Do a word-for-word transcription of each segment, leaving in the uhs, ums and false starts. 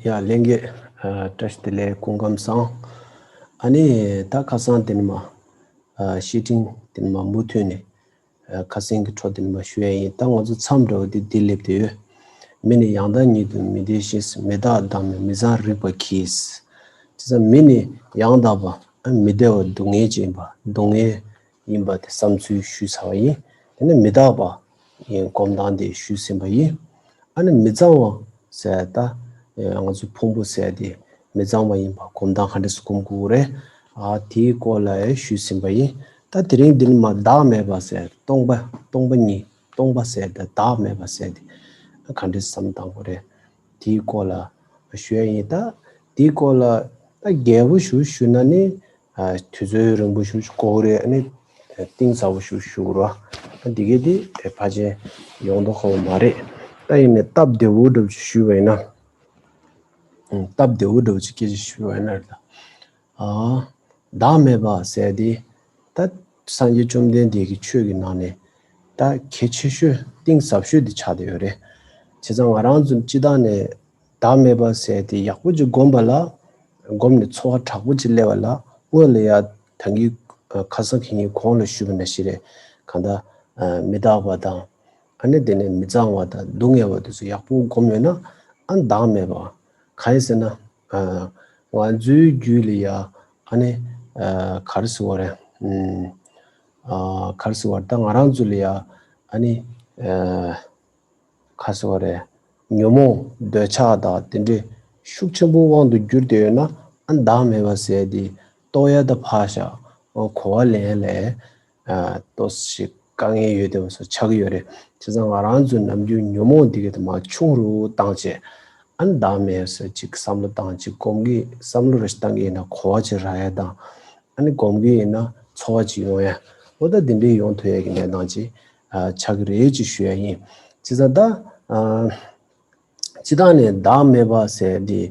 ཡ་ལྷན་རྒྱས། ཨ། བཀྲ་ཤིས་བདེ་ལེགས། སྐུ་ཁམས་བཟང་། ཨ་ནི་ད་ཁ་སང་དེ་ནི་མ། ཨ། བཤེས་སྤྲིང་དེ་ནི་མ་མུ་མཐུད་ནས། ཨ། ཁ་སང་གི་འཕྲོ་དེ་ནི་མ་ཞུ་ཡ་ཡིན། ད་ང་ཚོ་མཚམས་འདྲ་བོ་དེ་འདི་སླེབས་བསྡད་ཡོད། མི་ནི་ཡང་དག་ཉིད་དུ་མི་བདེ་ཞིང་། མི་རྟག་བདག་མེད་མི་གཙང་རིག་པར་གྱིས། དེ་ཙང་མི་ནི་ཡང་དག་པ། ཨ། མི་བདེ་བ་སྡུག་བསྔལ་ཅན་ཡིན་པ། སྡུག་བསྔལ་ཡིན་པ་དེ་བསམ་ཚུལ་ཞུས་ཚར་བ་ཡིན། དེ་ནས་མི་རྟག་པ་ཡིན་སྒོམ་སྟངས་དེ་ཞུས་ཟིན་པ་ཡིན། ཨ་ནི་མི་གཙང་བ་ཟེར་ད་ང་ཚོའི་ཕུང་པོ་ཟེར་དེ་མི་གཙང་བ་ཡིན་པ་སྒོམ་སྟངས་ག་འདྲས་སེ་སྒོམ་དགོས་རེད། ཨ། དེའི་སྐོར་ལ་ཡང་ཞུས་ཟིན་པ་ཡིན། ད་དེ་རིང་འདི་ནི་མ་བདག་མེད་པ་ཟེར། སྟོང་པ། སྟོང་པ་ཉིད། སྟོང་པ་ཟེར་ད་བདག་མེད་པ་ཟེར་དེ་ག་འདྲས་སེ་བསམ་བློ་བཏང་དགོས་རེད། དེའི་སྐོར་ལ་ཞུ་ཡ་ཡིན། ད་དེའི་སྐོར་ལ་ད་རྒྱས་པོ་ཞུ་ཞུ་ན་ནི། ཨ། དུས་ཚོད་རིང་པོ་ཞུ་ཞུ་དགོས་རེད། ཨ་ནི་གཏིང་ཟབ་པོ་ཞུ་ཞུ་རོགས། ཨ། འདི་གས་དེ་ཕལ་ཆེར་ཡོང་མདོག་ཁ་པོ་མ་རེད། ད་ཡིན་ནའི་སྟབས་བདེ་བོ་འདྲ་བོ་ཅིག་ཞུས་པ་ཡིན་ན། ཨ། སྟབས་བདེ་བོ་འདྲ་བོ་ཅིག་སྐད་ཆ་ཞུས་པ་ཡིན་ན་རེད་ད། ཨ། བདག་མེད་པ་ཟེར་དེ་ད་སངས་རྒྱས་བཅོམ་ལྡན་འདས་ཀྱི་ཆོས་ཀྱི་ནང་ནས་ད་གལ་ཆེ་ཤོས་གཏིང་ཟབ་ཤོས་དེ་ཆགས་བསྡད་ཡོད་རེད། བྱས་ཙང་ང་རང་ཚོ་སྤྱིར་བཏང་ནས་བདག་མེད་པ་ཟེར་དེ་ཡག་པོ་ཅིག་སྒོམ་པ་ལ། སྒོམ་ནས་ཚོར་བ་དྲག་པོ་ཅིག་སླེབས་པ་ལ། སྔོན་ལ་ཡ་ད་གིན་ཁ་སང་གི་ཉིན་གོང་ལ་ཞུས་པ་ནང་བཞིན་རེད། གང་ལྟར་མི་རྟག་པ་དང་། ཨ་ནི་དེ་ནས་མི་གཙང་བ་དང་སྡུག་བསྔལ་བ་དེ་ཚོ་ཡག་པོ་སྒོམ་ཡོད་ན། ཨ། བདག་མེད་པ། གང་ཡིན་ཟེར་ན། ཨ། ང་ཚོའི་རྒྱུད་ལ་ཡ། ཨ་ནི། ཨ། ག་རེ་ཟེར་བ་རེད། ཨ། ག་རེ་ཟེར་བ་རེད། ད་ང་རང་ཚོ་ལ་ཡ། ཨ་ནི། ཨ། ག་རེ་ཟེར་བ་རེད། ཉོན་མོངས་འདོད་ཆགས་དང་དེ་འདྲའི་ཤུགས་ཆེན་པོའི་དབང་དུ་གྱུར་བསྡད་ཡོད་ན། ཨ། བདག་མེད་པ་ཟེར་དེ་རྟོགས་ཡ་ད་ཕར་བཞག། ཨ། གོ་བ་ལེན་ཡ་ལ། ཨ། ཏོག་ཙམ་དཀའ་ངལ་ཡོད་བསྡད་པ་བཟོ་ཆགས་ཀྱི་ཡོད་རེད། བྱས་ཙང་ང་རང་ཚོའི་ནམ་རྒྱུན་ཉོན་མོངས་འདི་ག་དེ་མར་ཆུང་རུ་བཏང་བྱས། ཨ་ནི་བདག་མེད་ཟེར་ཅིག་བསམ་བློ་བཏང་ཅིག་སྒོམ་གྱི་བསམ་བློ་རེ་ཞིག་བཏང་གི་ཡིན་ན་གོ་བ་ཅིག་རག་ཡ་དང་། ཨ་ནི་སྒོམ་གྱི་ཡིན་ན་ཚོར་བ་ཅིག་ཡོང་ཡ། འོ་ད་འདི་འདྲའི་ཡོང་ཐུབ་ཡ་གི་གནས་སྟངས་ཅིག་ཨ། ཆགས་ཀྱི་རེད་ཅེས་ཞུ་ཡ་ཡིན། བྱས་ཙང་ད། ཨ། སྤྱིར་བཏང་ནས་བདག་མེད་པ་ཟེར་དེ།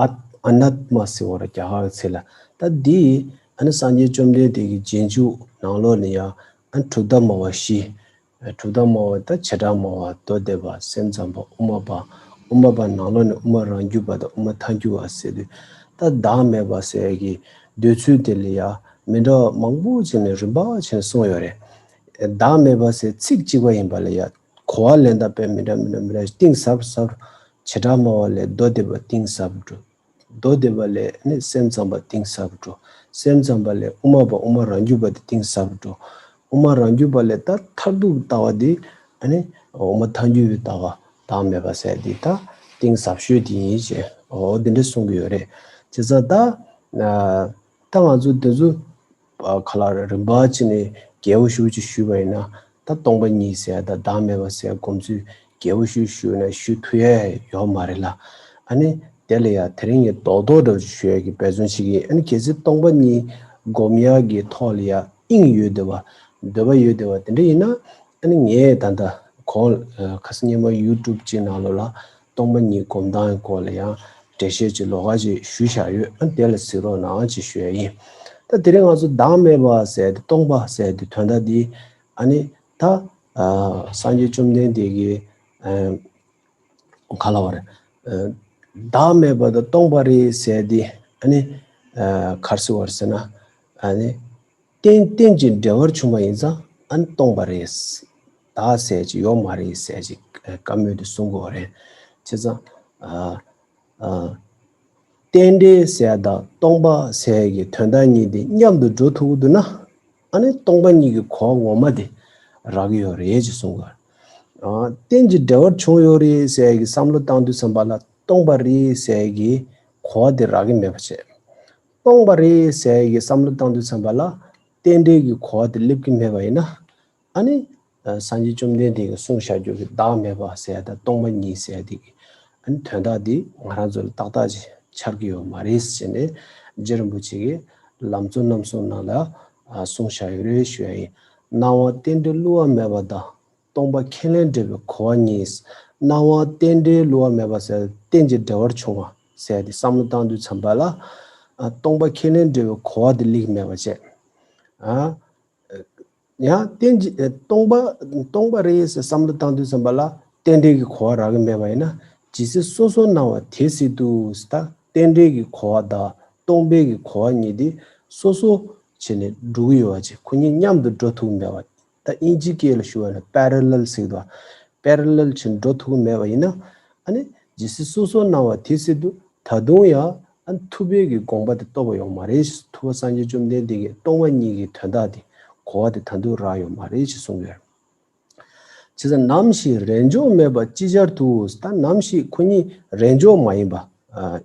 ཨ། ཨ་ནཏྨ་ཟེར་བ་རེད་རྒྱ་གར་གྱི་ཚིག་ལ། ད་འདི་ཨ་ནི་སངས་རྒྱས་བཅོམ་ལྡན་འདས་ཀྱི་རྗེས་འཇུག་ནང་ལོགས་ནས་ཡང་། ཨ། གྲུབ་མཐའ་སྨྲ་བ་བཞི། གྲུབ་མཐའ་སྨྲ་བ་ད་བྱེ་བྲག་སྨྲ་བ། མདོ་སྡེ་པ། སེམས་ཙམ་པ། དབུ་མ་པ། དབུ་མ་པ་ནང་ལོགས་ནས་དབུ་མ་རང་རྒྱུད་པ་དང་དབུ་མ་ཐལ་འགྱུར་བ་ཟེར་དུས། ད་བདག་མེད་པ་ཟེར་གྱི་འདོད་ཚུལ་དེ་ལ་ཡང་མི་འདྲ་བ་མང་པོ་བྱས་ནས་རིམ་པ་བྱས་ནས་གསུངས་ཡོད་རེད། བདག་མེད་པ་ཟེར་ཚིག་གཅིག་པ་ཡིན་པ་ལ་ཡང་གོ་བ་ལེན་སྟངས་དཔེ་མི་འདྲ་མི་འདྲ་མི་འདྲ་གཏིང་ཟབ་ཟབ། བྱེ་བྲག་སྨྲ་བ་ལས་མདོ་སྡེ་པ་གཏིང་ཟབ་འགྲོ། མདོ་སྡེ་པ་ལས་ནི་སེམས་ཙམ་པ་གཏིང་ཟབ་འགྲོ། སེམས་ཙམ་པ་ལས་དབུ་མ་པ་དབུ་མ་རང་རྒྱུད་པ་དེ་གཏིང་ཟབ་འགྲོ། དབུ་མ་རང་རྒྱུད་པ་ལས་ད་མཐར་ཐུག་ལྟ་བ་དེ་ཨ་ནི་དབུ་མ་ཐལ་འགྱུར་བའི་ལྟ་བ་བདག་མེད་པ་ཟེར་དེ་ད་གཏིང་ཟབ་ཤོས་དེ་ཡིན་ཞེས། འོ་དེ་འདྲ་གསུང་གི་ཡོད་རེད། བྱས་ཙང་ད་ད་ང་ཚོ་དེ་ཚོ། ཨ། ག་ལ་རིམ་པ་བྱས་ནས་རྒྱས་པོ་ཞེ་པོ་ཅིག་ཞུས་པ་ཡིན་ན། ད་སྟོང་པ་ཉིད་ཟེར་ཡ་དང་བདག་མེད་པ་ཟེར་ཡ་སྒོམ་ཚུལ་རྒྱས་པོ་ཞེ་པོ་ཞུས་ན་ཞུ་ཐུབ་ཡ་ཡོད་མ་རེད་ལ། ཨ་ནི་དེ་ལ་ཡ་དེ་རིང་ངས་རྡོག་རྡོག་འདྲ་བོ་ཅིག་ཞུ་ཡ་གི་འབད་བརྩོན་བྱེད་ཀྱི་ཡིན། ཨ་ནི་གལ་སྲིད་སྟོང་པ་ཉིད་སྒོམ་ཡ་གི་ཐོག་ལ་ཡ་དབྱིངས་ཡོད་བསྡད་པ། འདོད་པ་ཡོད་བསྡད་པ་དེ་འདྲ་ཡིན་ན། ཨ་ནི་ངས་ད་ལྟ་གོང་ཁ་སང་སྔོན་མ་ཡུ་ཊུབ་ཅིག་ནང་ལོགས་ལ་སྟོང་པ་ཉིད་སྒོམ་སྟངས་ཀྱི་སྐོར་ལ་ཡང་འགྲེལ་བཤད་ཅིག་ལོགས་ཀ་ཅིག་ཞུས་བཞག་ཡོད། ཨ་ནི་དེ་ལ་གཟིགས་རོགས་གནང་ཅེས་ཞུ་ཡ་ཡིན། ད་དེ་རིང་ང་ཚོ་བདག་མེད་པ་ཟེར་དེ། སྟོང་པ་ཟེར་དེ་དོན་དག་འདི། ཨ་ནི་ད་ཨ་སངས་རྒྱས་བཅོམ་ལྡན་འདས་ཀྱིས་ཨ་ག་ལབ་པ་རེད། ཨ་བདག་མེད་པ་དང་སྟོང་པ་རེད་ཟེར་དེ། ཨ་ནི་ཨ་ག་རེ་ཟེར་བ་རེད་ཟེར་ན། ཨ་ནི་རྟེན་རྟེན་ཅིང་འབྲེལ་བར་བྱུང་བ་ཡིན་ཙང་ཨ་ནི་སྟོང་པ་རེད། བདག་ཟེར་ཅིག་ཡོད་མ་རེད་ཟེར་ཅིག་བཀའ་མོལ་དུ་གསུང་དགོས་རེད། བྱས་ཙང་ཨ་ཨ་རྟེན་འབྲེལ་ཟེར་དང་སྟོང་པ་ཟེར་གྱི་དོན་དག་གཉིས་དེ་མཉམ་དུ་འགྲོ་ཐུབ་ཀྱི་འདུག་ན། ཨ་ནི་སྟོང་པ་ཉིད་ཀྱི་གོ་བ་ངོ་མ་དེ་རག་གི་ཡོད་རེད་ཅེས་གསུང་གི། ཨ་རྟེན་ཅིང་འབྲེལ་བར་བྱུང་ཡོད་རེད་ཟེར་གྱི་བསམ་བློ་བཏང་དུས་ཙམ་པ་ལ་སྟོང་པ་རེད་ཟེར་གྱི་གོ་བ་དེ་རག་གི་མེད་པ་བྱས། སྟོང་པ་རེད་ཟེར་གྱི་བསམ་བློ་བཏང་དུས་ཙམ་པ་ལ་རྟེན་འབྲེལ་གྱི་གོ་བ་དེ་སླེབས་ཀྱི་མེད་པ་ཡིན་ན། ཨ་ནི་སངས་རྒྱས་བཅོམ་ལྡན་འདས་ཀྱིས་གསུངས་བཞག་རྒྱུ་གི་བདག་མེད་པ་ཟེར་ཡ་དང་སྟོང་པ་ཉིད་ཟེར་ཡ་དེ་གི་ཨ་ནི་དོན་དག་འདི་ང་རང་ཚོ་ལ་ཏག་ཏག་ཅིག་འཆར་གྱི་ཡོད་མ་རེད་ཟེར་ནས། རྗེ་རིན་པོ་ཆེ་གིས་ལམ་གཙོ་རྣམ་གསུམ་ནང་ལ་གསུངས་བཞག་ཡོད་རེད་ཞུ་ཡ་ཡིན། སྣང་བ་རྟེན་འབྲེལ་བསླུ་བ་མེད་པ་དང་། སྟོང་པ་ཁས་ལེན་འབྲེལ་བའི་གོ་བ་གཉིས། སྣང་བ་རྟེན་འབྲེལ་བསླུ་བ་མེད་པ་ཟེར་རྟེན་ཅིང་འབྲེལ་བར་བྱུང་བ་ཟེར་ཡ་དེ་བསམ་བློ་བཏང་དུས་ཙམ་པ་ལ། ཨ་སྟོང་པ་ཁས་ལེན་འབྲེལ་བའི་གོ་བ་དེ་སླེབས་ཀྱི་མེད་པ་བྱས། ཨ། ཡང་རྟེན་ཅིང་སྟོང་པ་སྟོང་པ་རེད་ཟེར་བསམ་བློ་བཏང་དུས་ཙམ་པ་ལ་རྟེན་འབྲེལ་གྱི་གོ་བ་རག་གི་མེད་པ་ཡིན་ན། ཇི་སྲིད་སོ་སོར་སྣང་བ་དེ་སྲིད་དུ། ད་རྟེན་འབྲེལ་གྱི་གོ་བ་དང་སྟོང་པའི་གི་གོ་བ་གཉིས་དེ་སོ་སོ་བྱས་ནས་འགྲོ་གི་ཡོད་པ་ཅིག་ཁོ་གཉིས་མཉམ་དུ་འགྲོ་ཐུབ་མེད་པ། ད་དབྱིན་ཇིའི་སྐད་ལ་ཞུ་བ་ན་པེ་རེ་ལལ་ཟེར་གི་འདུག་པེ་རེ་ལལ་བྱས་འགྲོ་ཐུབ་མེད་པ་ཡིན་ན། ཨ་ནི་ཇི་སྲིད་སོ་སོར་སྣང་བ་དེ་སྲིད་དུ། ད་དུང་ཡང་ཨ་ཐུབ་པའི་གི་དགོངས་པ་དེ་རྟོགས་པ་ཡོང་མ་རེད། ཐུབ་པ་སངས་རྒྱས་བཅོམ་ལྡན་འདས་ཀྱིས་སྟོང་པ་ཉིད་ཀྱི་དོན་དག་དེ་གོ་བ་དེ་ད་དུང་རག་ཡོད་མ་རེད་ཅེས་གསུངས་ཡོད། བྱས་ཙང་ནམ་ཞིག་རེས་འཇོག་མེད་པར་ཅིག་ཅར་དུ། ད་ནམ་ཞིག་ཁོ་གཉིས་རེས་འཇོག་མ་ཡིན་པ། ཨ།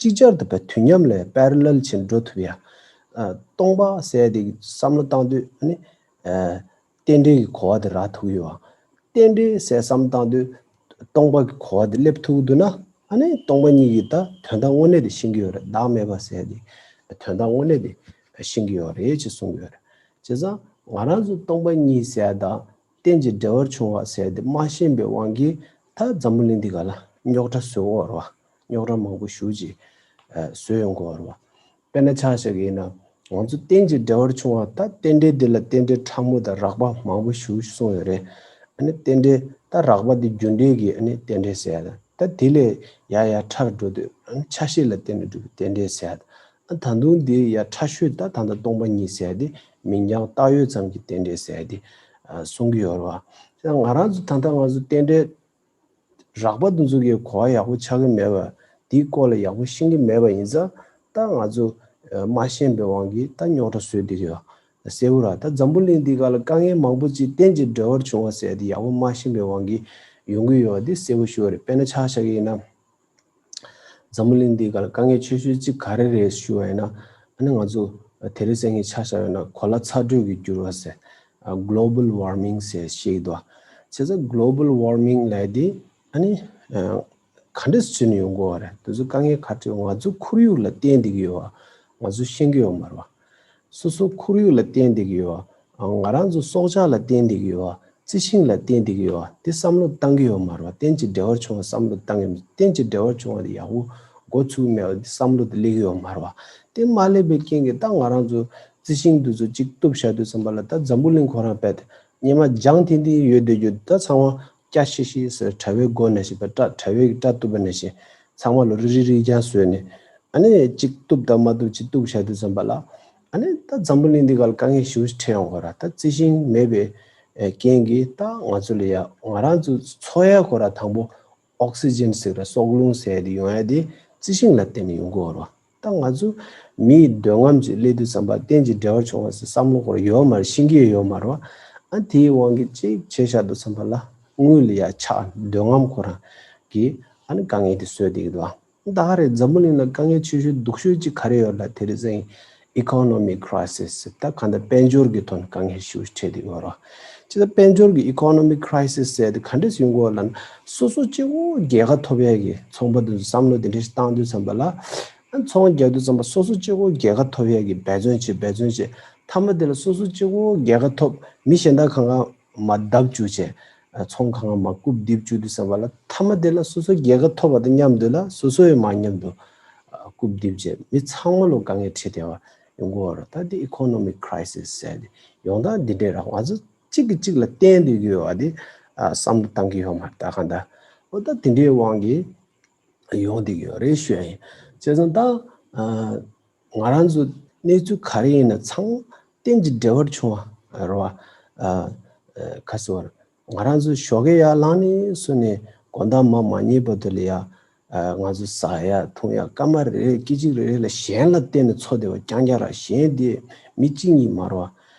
ཅིག་ཅར་དུ་བས་དུས་མཉམ་ལ་པེ་རེ་ལལ་བྱས་འགྲོ་ཐུབ་ཡ། ཨ། སྟོང་པ་ཟེར་དེ་བསམ་བློ་བཏང་དུས་ཨ་ནི། ཨ། རྟེན་འབྲེལ་གྱི་གོ་བ་དེ་རག་ཐུབ་ཡོད། རྟེན་འབྲེལ་ཟེར་བསམ་བཏང་དུས་སྟོང་པ་གི་གོ་བ་དེ་སླེབས་ཐུབ་འདུག་ན། ཨ་ནི་སྟོང་པ་ཉིད་ཀྱི་ད་དོན་དག་དངོས་གནས་དེ་ཤེས་ཀྱི་ཡོད་རེད། བདག་མེད་པ་ཟེར་དེ་དོན་དག་དངོས་གནས་དེ་ཤེས་ཀྱི་ཡོད་རེད་ཅེས་གསུངས་ཡོད་རེད། བྱས་ཙང་ང་རང་ཚོ་སྟོང་པ་ཉིད་ཟེར་དང་རྟེན་ཅིང་འབྲེལ་བར་འབྱུང་བ་ཟེར་དེ་མ་ཤེས་པའི་དབང་གིས། ད་འཛམ་བུ་གླིང་འདི་ག་ལ་རྙོག་དྲ་བཟོ་གི་ཡོད་རེད་བ། རྙོག་དྲ་མང་པོ་ཞེ་ཅིག་ཨ་བཟོས་ཡོང་གི་ཡོད་རེད་བ། དཔེར་ན་ཆ་བཞག་གི་ཡིན་ན། ང་ཚོ་རྟེན་ཅིང་འབྲེལ་བར་འབྱུང་བ། ད་རྟེན་འབྲེལ་འདི་ལ་རྟེན་འབྲེལ་ཕྲ་མོ་དང་རགས་པ་མང་པོ་ཞེ་ཅིག་གསུངས་ཡོད་རེད། ཨ་ནི་རྟེན་འབྲེལ་ད་རགས་པ་འདི་རྒྱུ་འབྲས་ཀྱི་ཨ་ནི་རྟེན་འབྲེལ་ཟེར་ཡ་ད། ད་དེ་ལས་ཡར་ཡར་ཕྲ་རུ་འགྲོ་དུས་ཨ་ནི་ཆ་ཤས་ལ་བརྟེན་ནས་གྲུབ་པའི་རྟེན་འབྲེལ་ཟེར་ཡ་ད། ཨ་ད་དུང་འདི་ཡར་ཕྲ་ཤོས་ད་ད་ལྟ་སྟོང་པ་ཉིད་ཟེར་ཡ་དེ་མིང་རྐྱང་བཏགས་ཡོད་ཙམ་གྱི་རྟེན་འབྲེལ་ཟེར་ཡ་དེ་ཨ་གསུང་གི་ཡོད་རེད་བ། ད་ང་རང་ཚོ་ད་ལྟ་ང་ཚོ་རྟེན་འབྲེལ་རགས་པ་འདི་ཚོ་གི་གོ་བ་ཡག་པོ་ཆགས་ཀྱི་མེད་པ། དེའི་སྐོར་ལ་ཡག་པོ་ཤེས་ཀྱི་མེད་པ་ཡིན་ཙང་། ད་ང་ཚོ་ཨ་མ་ཤེས་པའི་དབང་གིས་ད་རྙོག་དྲ་བཟོས་བསྡད་ཀྱི་ཡོད། གསལ་པོ་ར། ད་འཛམ་བུ་གླིང་འདི་ག་ལ་དཀའ་ངལ་མང་པོ་ཅིག་རྟེན་ཅིང་འབྲེལ་བར་འབྱུང་བ་ཟེར་དེ་ཡག་པོ་མ་ཤེས་པའི་དབང་གིས་ཡོང་གི་ཡོད་པ་དེ་གསལ་པོ་ཞེ་པོ་རེད། དཔེར་ན་ཆ་བཞག་གི་ཡིན་ན། འཛམ་བུ་གླིང་འདི་ག་ལ་དཀའ་ངལ་ཆེ་ཤོས་གཅིག་ག་རེ་རེད་ཞུ་བ་ཡིན་ན། ཨ་ནི་ང་ཚོ་དེ་རིང་སང་ཉིན་ཆ་བཞག་ཡོད་ན་གོ་ལ་ཚ་དྲོད་ཀྱི་འགྱུར་བ་ཟེར། ཨ་Global Warming ཟེར་བཤད་ཀྱི་འདུག་བྱས་ཙང་Global Warming ལབ་དེ་ཨ་ནི་ཨ་ག་འདྲས་བྱས་ནས་ཡོང་གི་ཡོད་རེད། དེ་ཚོ་དཀའ་ངལ་ག་འདྲས། ང་ཚོ་ཁོར་ཡུག་ལ་བརྟེན་བསྡད་ཀྱི་ཡོད་པ་ང་ཚོ་ཤེས་ཀྱི་ཡོད་མ་རེད་བ། སོ་སོ་ཁོར་ཡུག་ལ་བརྟེན་བསྡད་ཀྱི་ཡོད་པ། ང་རང་ཚོ་སྲོག་ཆགས་ལ་བརྟེན་བསྡད་ཀྱི་ཡོད་པ། རྩི་ཤིང་ལ་བརྟེན་བསྡད་ཀྱི་ཡོད་པ་དེ་བསམ་བློ་བཏང་གི་ཡོད་མ་རེད་བ། རྟེན་ཅིང་འབྲེལ་བར་འབྱུང་བ་བསམ་བློ་བཏང་གི་མི། རྟེན་ཅིང་འབྲེལ་བར་འབྱུང་བ་དེ་ཡག་པོ་འགོ་ཚུགས་མེད་པ་དེ་བསམ་བློ་དེ་སླེབས་ཀྱི་ཡོད་མ་རེད་བ། དེ་མ་སླེབས་པའི་རྐྱེན་གྱིས་ད་ང་རང་ཚོ་རྩི་ཤིང་དེ་ཚོ་གཅིག་གཏུབ་བཞག་དུས་ཙམ་པ་ལ། ད་འཛམ་བུ་གླིང་ཁོ་རང་རྦད་དེ་སྔོན་མ་ལྗང་ཐིང་ཐིང་ཡོད་བསྡད་རྒྱུ་ད་ཚང་མ་སྐྱ་ཤིག་ཤིག་ཟེར། དྲ་བའི་མགོ་ནང་བཞིན་པ། སྐྲ་དྲ་བའི་སྐྲ་གཏུབ་པ་ནང་བཞིན་ཚང་མ་ལོ་རི་རི་རི་རྐྱང་བཟོས་ནས། ཨ་ནི་གཅིག་གཏུབ་དང་མ་གཏུབ་གཅིག་གཏུབ་བཞག་དུས་ཙམ་པ་ལ། ཨ་ནི་ད་འཛམ་བུ་གླིང་འདི་ག་ལ་དཀའ་ངལ་ཞེ་པོ་ཞིག་འཕྲད་ཡོང་གི་ཡོད་རེད། ད་རྩི་ཤིང་མེད་པའི་ཨེ་རྐྱེན་གྱིས་ད་ང་ཚོ་ལ་ཡ་ང་རང་ཚོ་འཚོ་ཡ་ཁོ་ར་དང་པོ་ཨོག་སི་ཇན་ཟེར་ར་སྲོག་རླུང་ཟེར་དེ་ཡོང་ཡ་དེ་རྩི་ཤིང་ལ་བརྟེན་ནས་ཡོང་གི་ཡོད་རེད་བ། ད་ང་ཚོ་མིའི་འདོད་རྔམ་ཅིག་སླེབས་དུས་ཙམ་པ་རྟེན་ཅིང་འབྲེལ་བར་འབྱུང་བ་ཟེར་བསམ་བློ་ཁོ་ར་ཡོད་མ་རེད། ཤེས་ཀྱི་ཡོད་མ་རེད་བ། ཨ་དེའི་དབང་གིས་ཅིག་བྱས་བཞག་དུས་ཙམ་པ་ལ་དངུལ་ལ་ཡ་ཆགས། འདོད་རྔམ་ཁོ་རང་གིས་ཨ་ནི་དཀའ་ངལ་དེ་བཟོས་བསྡད་ཀྱི་འདུག་བ། ད་ག་རེད། འཛམ་བུ་གླིང་ལ་དཀའ་ངལ་ཆེ་ཤོས་སྡུག་ཤོས་ཅིག་ག་རེ་ཡོད་ལ། དེ་རིང་སང་ཉིན་ཨི་ཀོ་ནོ་མི་ཀི་ཀྲའི་སིས། ད་གང་ལྟར་དཔལ་འབྱོར་གྱི་ཐོག་ནས་དཀའ་ངལ་ཞེ་པོ་འཕྲད་བསྡད་ཡོད་རེད། ཅི་ལྟར་དཔལ་འབྱོར་གྱི་ཨི་ཀོ་ནོ་མི་ཀི་ཀྲའི་སིས་ཟེར་དེ་ག་འདྲས་ཡོང་གི་ཡོད་ལབ་ན། སོ་སོ་གཅིག་པོ་རྒྱལ་ཁ་ཐོབ་ཡས་ཀྱི་ཚོང་པ་དེ་ཚོ་བསམ་བློ་དེ་འདྲས་ཞིག་བཏང་དུས་ཙམ་པ་ལ། ཨ་ཚོང་རྒྱག་དུས་ཙམ་པ་སོ་སོ་གཅིག་པོ་རྒྱལ་ཁ་ཐོབ་ཡས་ཀྱི་འབད་བརྩོན་བྱེད། འབད་བརྩོན་བྱེད། མཐའ་མ་དེ་ལ་སོ་སོ་གཅིག་པོ་རྒྱལ་ཁ་ཐོབ། མི་གཞན་དག་གང་ག་མར་བརྡབ་བཅུག་བྱས། ཨ་ཚོང་ཁང་མར་རྐུབ་རྡིབ་བཅུག་དུས་ཙམ་པ་ལ། མཐའ་མ་དེ་ལ་སོ་སོ་རྒྱལ་ཁ་ཐོབ་པ་དང་མཉམ་དུ་ལ་སོ་སོ་ཡང་མར་མཉམ་དུ་ཨ་རྐུབ་རྡིབ་བྱས། མི་ཚང་མ་ལོ་དཀའ་ངལ་འཕྲད་བསྡད་པ་ཡོང་གི་ཡོད་རེད། ད་འདི་ཨི་ཀོ་ནོ་མི་ཀི་ཀྲའི་སིས་ཟེར་ཏེ་ཡོང་སྟངས་འདི་འདྲས་རེད། ང་ཚོ་གཅིག་གིས་གཅིག་ལ་བརྟེན་བསྡད་ཀྱི་ཡོད་པ་དེ་ཨ་བསམ་བློ་བཏང་གི་ཡོད་མ་རེད། ད་གང་ལྟར་འོ་ད་དེ་འདྲའི་དབང་གིས་ཡོང་བསྡད་ཀྱི་ཡོད་རེད་ཞུ་ཡ་ཡིན། བྱས་ཙང་ད་ཨ་ང་རང་ཚོ་གནས་ཚུལ་ག་རེ་ཡིན་ན་ཚང་མ་རྟེན་ཅིང་འབྲེལ་བར་བྱུང་བ་རེད་བ། ཨ་ཨ་ག་ཟེར་བ་རེད། ང་རང་ཚོ་ཞོགས་ཀས་ཡར་ལངས་ནས་བཟུང་ནས་དགོང་དག་མར་མ་ཉལ་བར་དུ་ལ་ཡ། ཨ་ང་ཚོ་ཟ་ཡ་འཐུང་ཡ་སྐར་མ་རེ་རེ་སྐད་ཅིག་རེ་རེ་ལ་གཞན་ལ་བརྟེན་ནས་འཚོ་བསྡད་པ་རྐྱང་རྐྱང་རེད། གཞན་དེ་མི་གཅིག་གཉིས་མ་རེད་བ།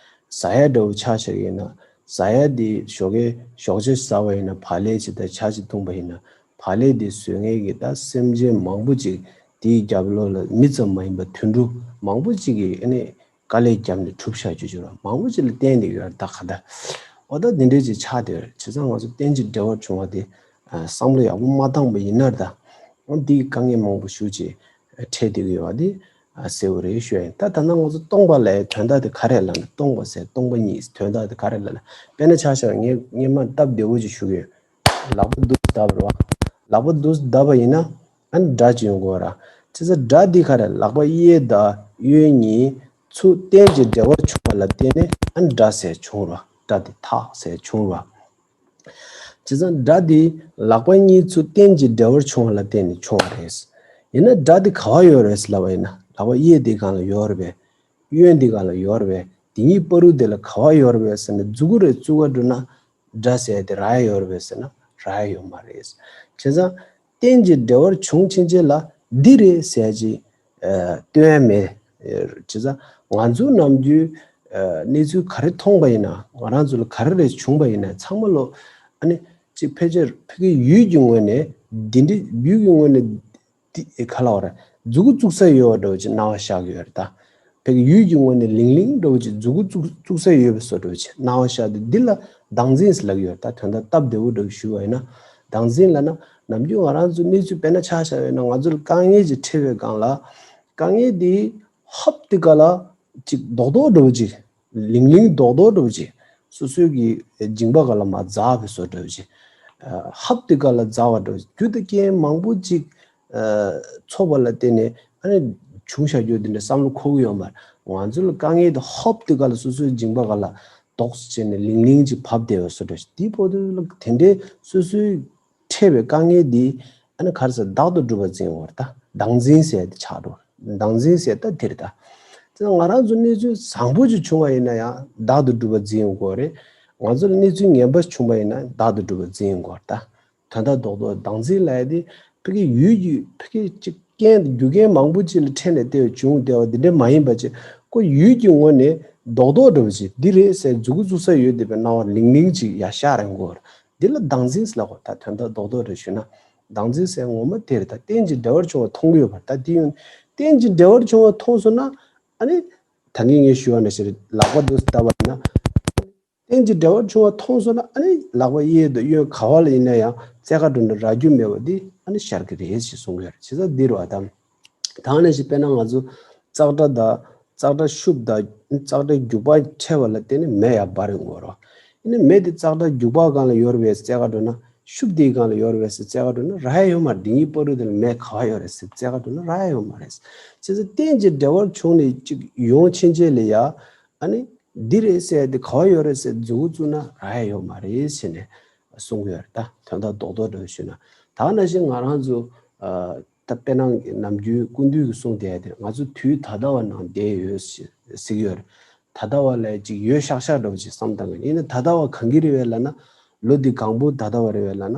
ཟ་ཡ་འདྲ་བོ་ཆ་བཞག་ཡིན་ན། ཟ་ཡ་དེ་ཞོགས་ཀས་ཞོགས་ཇ་ཟ་བ་ཡིན་ན། བག་ལེབ་ཅིག་དང་ཇ་ཅིག་འཐུང་པ་ཡིན་ན། བག་ལེབ་དེ་བཟོ་མཁན་གྱི་ད་སེམས་ཅན་མང་པོ་ཅིག་དེའི་རྒྱབ་ལོགས་ལ་མི་ཙམ་མ་ཡིན་པ་དུད་འགྲོ་མང་པོ་ཅིག་གིས་ཨ་ནི་དཀའ་ལས་བརྒྱབ་ནས་གྲུབ་བཞག་རྒྱུ་ཅིག་རེད། མང་པོ་ཅིག་ལ་བརྟེན་ནས་ཡོད་རེད། ད་ག་ད་འོ་ད་འདི་འདྲས་ཅིག་ཆགས་བསྡད་ཡོད་རེད། བྱས་ཙང་ང་ཚོ་རྟེན་ཅིང་འབྲེལ་བར་བྱུང་བ་དེ་ཨ་བསམ་བློ་ཡག་པོ་མ་བཏང་པ་ཡིན་ན་ད་འོ་འདི་དཀའ་ངལ་མང་པོ་ཞེ་ཅིག་འཕྲད་བསྡད་ཀྱི་ཡོད་པ་དེ་ཨ་གསལ་པོ་རེད་ཞུ་ཡ་ཡིན། ད་ད་ནང་ང་ཚོ་སྟོང་པ་ལབ་ཡ་དོན་དག་དེ་ག་རེ་ལབ་ན། སྟོང་པ་ཟེར་སྟོང་པ་ཉིད་དོན་དག་དེ་ག་རེ་ལབ་ན། དཔེར་ན་ཆ་བཞག་ངས་ངས་མར་སྟབས་བདེ་བོ་ཅིག་ཞུ་གི་ཡོད། ལག་པ་འདུག་སེ་བརྡབས་པ་རེད་བ། ལག་པ་འདུག་སེ་བརྡབས་པ་ཡིན་ན་ཨ་ནི་སྒྲ་ཅིག་ཡོང་གི་ཡོད་རེད། བྱས་ཙང་སྒྲ་འདི་ག་རེ། ལག་པ་གཡས་དང་གཡོན་གཉིས་ཚུར་རྟེན་ཅིང་འབྲེལ་བར་བྱུང་བ་ལ་བརྟེན་ནས་ཨ་ནི་སྒྲ་ཟེར་བྱུང་རེད་བ། སྒྲ་དེ་ཐག་ཟེར་བྱུང་རེད་བ། བྱས་ཙང་སྒྲ་དེ་ལག་པ་གཉིས་ཚུར་རྟེན་གྱི་འབྲེལ་བར་བྱུང་བ་ལ་བརྟེན་ནས་བྱུང་བ་རེད། ཡིན་ན་སྒྲ་དེ་ག་བ་ཡོད་རེད་ལབ་པ་ཡིན་ན། ལག་པ་གཡས་དེའི་སྒང་ལ་ཡོད་རེད་པས། གཡོན་དེའི་སྒང་ལ་ཡོད་རེད་པས། དེ་གཉིས་བར་དུ་དེ་ལ་ག་བ་ཡོད་རེད་པས་ཟེར་ན། མཛུ་གུ་རེ་བཙུགས་ག་འགྲོ་ན་སྒྲ་ཟེར་དེ་རག་ཡ་ཡོད་རེད་པས་ཟེར་ན་རག་ཡ་ཡོད་མ་རེད། བྱས་ཙང་རྟེན་གྱི་འབྲེལ་བར་བྱུང་ཕྱིན་ཆད་ལ་འདི་རེད་ཟེར་ཅིག་ཨ་སྟོན་ཡ་མེད། བྱས་ཙང་ང་ཚོ་ནམ་རྒྱུན་ཨ་གནས་ཚུལ་ག་རེ་མཐོང་པ་ཡིན་ན། ང་རང་ཚོ་ལ་ག་རེ་རེ་བྱུང་པ་ཡིན་ན། ཚང་མ་ལོ་ཨ་ནི་ཅིག་ཕལ་ཆེར་ཕ་གི་ཡུལ་གྱི་ངོས་ནས་འདི་འདྲ། ཡུལ་གྱི་ངོས་ནས་འདི་ག་ལབ་དགོས་རེད། མཛུ་གུ་བཙུགས་ས་ཡོད་པ་འདྲ་བོ་ཅིག་སྣང་བ་ཤར་གྱི་ཡོད་རེད་ད། ཕ་གི་ཡུལ་གྱི་ངོས་ནས་ལིང་ལིང་འདྲ་བོ་ཅིག་མཛུ་གུ་བཙུགས་བཙུགས་ས་ཡོད་པའི་བཟོ་འདྲ་བོ་ཅིག་སྣང་བ་ཤར་དུས། འདི་ལ་བདག་འཛིན་ཟེར་ལབ་ཀྱི་ཡོད་རེད་ད། དོན་དག་སྟབས་བདེ་བོ་འདྲ་བོ་ཞུས་པ་ཡིན་ན། བདག་འཛིན་ལབ་ན་ནམ་རྒྱུན་ང་རང་ཚོ་གནས་ཚུལ་དཔེར་ན་ཆ་བཞག་པ་ཡིན་ན། ང་ཚོ་ལ་དཀའ་ངལ་ཅིག་འཕྲད་པའི་སྒང་ལ། དཀའ་ངལ་དེ་ཧབ་དེ་ག་ལ་ཅིག་རྡོག་རྡོག་འདྲ་བོ་ཅིག་ལིང་ལིང་རྡོག་རྡོག་འདྲ་བོ་ཅིག་སོ་སོའི་གི་མཇིང་པ་སྒང་ལ་མར་འཛག་པའི་བཟོ་འདྲ་བོ་ཅིག་ཨ་ཧབ་དེ་ག་ལ་འཛག་པ་འདྲ་བོ་ཅིག་རྒྱུ་དང་རྐྱེན་མང་པོ་ཅིག་ཨ་ཚོགས་པ་ལ་བརྟེན་ནས་ཨ་ནི་བྱུང་བཞག་རྒྱུ་དེ་འདྲ་བསམ་བློ་འཁོར་གི་ཡོད་མ་རེད། ང་ཚོ་ལ་དཀའ་ངལ་དེ་ཧབ་དེ་ག་ལ་སོ་སོའི་མཇིང་པ་སྒང་ལ་རྡོག་ཅིག་བྱས་ནས་ལིང་ལིང་ཅིག་བབས་བསྡད་པའི་བཟོ་འདྲ་ཅིག་དེའི་བར་དུ་ལ་དེ་འདྲའི་སོ་སོའི་འཕྲད་པའི་དཀའ་ངལ་འདི་ཨ་ནི་ག་རེ་ཟེར། བདག་ཏུ་གྲུབ་པར་འཛིན་དགོས་རེད་ད། བདག་འཛིན་ཟེར་དེ་ཆགས་འགྲོ། བདག་འཛིན་ཟེར་ད་དེ་རེད་ད། དེ་ང་རང་ཚོ་གནས་ཚུལ་བཟང་པོ་ཅིག་བྱུང་བ་ཡིན་ན་ཡང་བདག་ཏུ་གྲུབ་པར་འཛིན་དགོས་རེད། ང་ཚོ་ལ་གནས་ཚུལ་ངན་པ་ཞིག་བྱུང་བ་ཡིན་ན་བདག་ཏུ་གྲུབ་པར་འཛིན་དགོས་རེད་ད། དོན་དག་རྡོག་རྡོག་བདག་འཛིན་ལབ་ཡ་དེ་ཕ་གི་ཡུལ་གྱི་ཕ་གི་ཅིག་རྐྱེན་རྒྱུ་རྐྱེན་མང་པོ་ཅིག་ལ་འཕྲད་ནས་བལྟས་བྱུང་བསྡད་པ་འདི་འདྲ་མ་ཡིན་པ་ཅིག་ཁོ་ཡུལ་གྱི་ངོས་ནས་རྡོག་རྡོག་འདྲ་བོ་ཅིག་འདི་རེད་ཟེར་མཛུ་གུ་བཙུགས་ས་ཡོད་བསྡད་པའི་སྣང་བ་ལིང་ལིང་ཅིག་ཡར་ཤར་རན་དགོས་རེད། འདི་ལ་བདག་འཛིན་ཟེར་ལབ་དགོས། ད་དོན་དག་རྡོག་རྡོག་རེ་ཞུས་ན། བདག་འཛིན་ཟེར་ངོ་མ་དེ་རེད་ད། རྟེན་གྱི་འབྲེལ་བར་བྱུང་བ་མཐོང་གི་ཡོད་པ་རེད་ད། དེ་ཡིན། རྟེན་གྱི་འབྲེལ་བར་བྱུང་བ་མཐོང་སོང་ན། ཨ་ནི་ད་གིན་ངས་ཞུས་པ་ནང་བཞིན་ལག་པ་འདི་ལྟ་བ་ཡིན་ན། རྟེན་གྱི་འབྲེལ་བར་བྱུང་བ་མཐོང་སོང་ན། ཨ་ནི་ལག་པ་གཡས་དང་གཡོན་ག་བ་ལ་ཡིན་ན་ཡང་རྩེ་ག་འགྲོ་ན་རག་རྒྱུ་མེད་པ་འདི་ཨ་ནི་ཤར་གི་རེད་ཅེས་གསུང་གི་ཡོད་རེད། བྱས་ཙང་འདི་རེད་པ་ད། ད་ནང་བཞིན་དཔེར་ན་ང་ཚོ་ཙག་སྒྲ་དང་། ཙག་སྒྲ་ཤུབས་དང་། ཙག་སྒྲ་རྒྱུག་པ་འཕྲད་པ་ལ་བརྟེན་ནས་མེ་ཡར་འབར་ཡོང་གི་རེད། ཡིན་ནའི་མེ་དེ་ཙག་སྒྲ་རྒྱུག་པ་སྒང་ལ་ཡོད་རེད་པས་རྩེ་ག་འགྲོ་ན། ཤུབས་དེའི་སྒང་ལ་ཡོད་རེད་པས་རྩེ་ག་འགྲོ་ན་རག་ཡ་ཡོད་མ་རེད། འདི་གཉིས་བར་དུ་དེ་ལ་མེ་ག་བ་ཡོད་རེད་ཟེར་རྩེ་ག་འགྲོ་ན་རག་ཡ་ཡོད་མ་རེད། བྱས་ཙང་རྟེན་གྱི་འབྲེལ་བར་བྱུང་ནས་ཅིག་ཡོང་ཕྱིན་ཆད་ལ་ཡ། ཨ་ནི་འདི་རེད་ཟེར་དེ་ག་བ་ཡོད་རེད་ཟེར་མཛུ་གུ་བཙུགས་ན་རག་ཡ་ཡོད་མ་རེད་ཟེར་ནས་གསུང་གི་ཡོད་རེད་ད། དོན་དག་རྡོག་རྡོག་འདྲ་བོ་ཞུས་ན། ད་ནང་བཞིན་ང་རང་ཚོ་ཨ་ད་དཔེར་ན་ནམ་རྒྱུན་སྐུ་མདུན་གྱིས་གསུངས་བསྡད་དེ། ང་ཚོ་དུས་ད་ལྟ་བ་ནང་བསྡད་ཡོད་ཟེར་གྱི་ཡོད་རེད། ད་ལྟ་བ་ལ་ཅིག་ཡོད་ཤག་ཤག་འདྲ་བོ་ཅིག་བསམ་བཏང་གི་ཡིན་ན། ད་ལྟ་བ་གང་གི་རེད་པས་ལབ་ན། ལོ་འདི་གང་པོ་ད་ལྟ་བ་རེད་པས་ལབ་ན།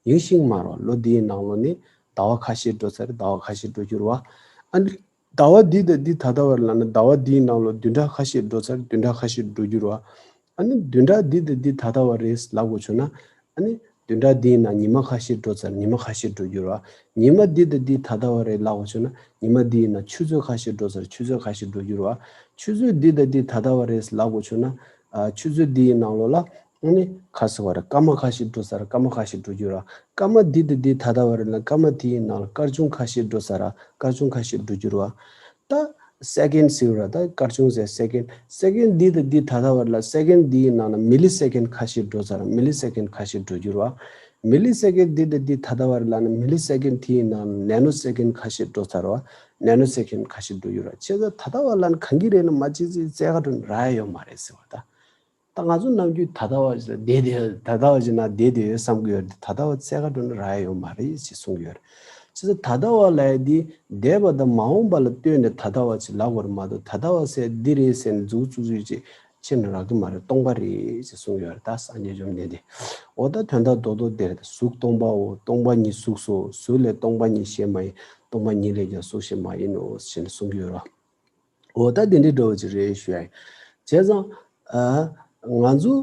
ཡིན་གཅིག་མ་རེད་པ། ལོ་འདིའི་ནང་ལོགས་ནས་ཟླ་བ་ཁ་ཤས་འགྲོ་ཚར། ཟླ་བ་ཁ་ཤས་འགྲོ་རྒྱུ་རེད་པ། ཨ་ནི་ཟླ་བ་འདི་དང་འདི་ད་ལྟ་བ་རེད་ལབ་ན། ཟླ་བ་འདིའི་ནང་ལོགས་བདུན་ཕྲག་ཁ་ཤས་འགྲོ་ཚར། བདུན་ཕྲག་ཁ་ཤས་འགྲོ་རྒྱུ་རེད་པ། ཨ་ནི་བདུན་ཕྲག་འདི་དང་འདི་ད་ལྟ་བ་རེད་ལབ་དགོས་བྱུང་ན། ཨ་ནི་བདུན་ཕྲག་འདིའི་ནང་ཉི་མ་ཁ་ཤས་འགྲོ་ཚར། ཉི་མ་ཁ་ཤས་འགྲོ་རྒྱུ་རེད་པ། ཉི་མ་འདི་དང་འདི་ད་ལྟ་བ་རེད་ལབ་དགོས་བྱུང་ན། ཉི་མ་འདིའི་ནང་ཆུ་ཚོད་ཁ་ཤས་འགྲོ་ཚར། ཆུ་ཚོད་ཁ་ཤས་འགྲོ་རྒྱུ་རེད་པ། ཆུ་ཚོད་འདི་དང་འདི་ད་ལྟ་བ་རེད་ལབ་དགོས་བྱུང་ན། ཨ་ཆུ་ཚོད་འདིའི་ནང་ལོགས་ལ། ཨ་ནི་ག་རེ་ཟེར་བ་རེད། སྐར་མ་ཁ་ཤས་འགྲོ་ཚར། སྐར་མ་ཁ་ཤས་འགྲོ་རྒྱུ་རེད་པ། སྐར་མ་འདི་དང་འདི་ད་ལྟ་བ་རེད་ལབ། སྐར་མ་དེའི་ནང་ལ་སྐར་ཆུང་ཁ་ཤས་འགྲོ་ཚར་ར། སྐར་ཆུང་ཁ་ཤས་འགྲོ་རྒྱུ་རེད་པ། ད་སེ་ཀེན་ཟེར་བ་རེད། ད་སྐར་ཆུང་ཟེར། སེ་ཀེན། སེ་ཀེན་འདི་དང་འདི་ད་ལྟ་བ་རེད་ལབ། སེ་ཀེན་འདིའི་ནང་ལ་མི་ལི་སེ་ཀེན་ཁ་ཤས་འགྲོ་ཚར་ར། མི་ལི་སེ་ཀེན་ཁ་ཤས་འགྲོ་རྒྱུ་རེད་པ། མི་ལི་སེ་ཀེན་འདི་དང་འདི་ད་ལྟ་བ་རེད་ལབ་ན། མི་ལི་སེ་ཀེན་དེའི་ནང་ལ་ནེ་ནོ་སེ་ཀེན་ཁ་ཤས་འགྲོ་ཚར་ར། ནེ་ནོ་སེ་ཀེན་ཁ་ཤས་འགྲོ་རྒྱུ་རེད་པ། བྱས་ཙང་ད་ལྟ་བ་ལབ་ན་གང་གི་རེད་ན་མ་གཅིག་གཅིག་རྩེ་ག་འགྲོ་ན་རག་ཡ་ཡོད་མ་རེད་ཟེར་བ་ད། ད་ང་ཚོ་ནམ་རྒྱུན་ད་ལྟ་བ་ཞིག་ལ་བསྡད་དེ། ད་ལྟ་བ་ཞིག་ན་བསྡད་དེ་ཡོད་བསམ་གྱི་ཡོད་རེད། ད་ལྟ་བ་རྩེ་ག་འགྲོ་ན་རག་ཡ་ཡོད་མ་རེད་ཅེས་གསུང་གི་ཡོད་རེད། བྱས་ཙང་ད་ལྟ་བ་ལབ་ཡ་འདི་འདས་པ་དང་མ་འོངས་པ་ལ་ལྟོས་ནས་ད་ལྟ་བ་ཅིག་ལབ་དགོས་རེད་མ་གཏོགས། ད་ལྟ་བ་ཟེར་འདི་རེད་ཟེར་ནས་མཛུབ་བཙུགས་བཙུགས་ཅིག་ཕྱིར་ན་རག་གི་མ་རེད། སྟོང་པ་རེད་ཅེས་གསུང་གི་ཡོད་རེད། ད་སངས་རྒྱས་བཅོམ་ལྡན་འདས། འོ་ད་དོན་དག་རྡོག་རྡོག་དེ་རེད། གཟུགས་སྟོང་པའོ། སྟོང་པ་ཉིད་གཟུགས་སོ། གཟུགས་ལས་སྟོང་པ་ཉིད་གཞན་མ་ཡིན། སྟོང་པ་ཉིད་ལས་ཀྱང་གཟུགས་གཞན་མ་ཡིན་ནོ་ཞེས་ནས་གསུང་གི་ཡོད་རེད། འོ་ད་དེ་འདྲའི་འདྲ་བོ་ཅིག་རེད་ཞུ་ཡ་ཡིན། བྱས་ཙང་ཨ་ང་ཚོ་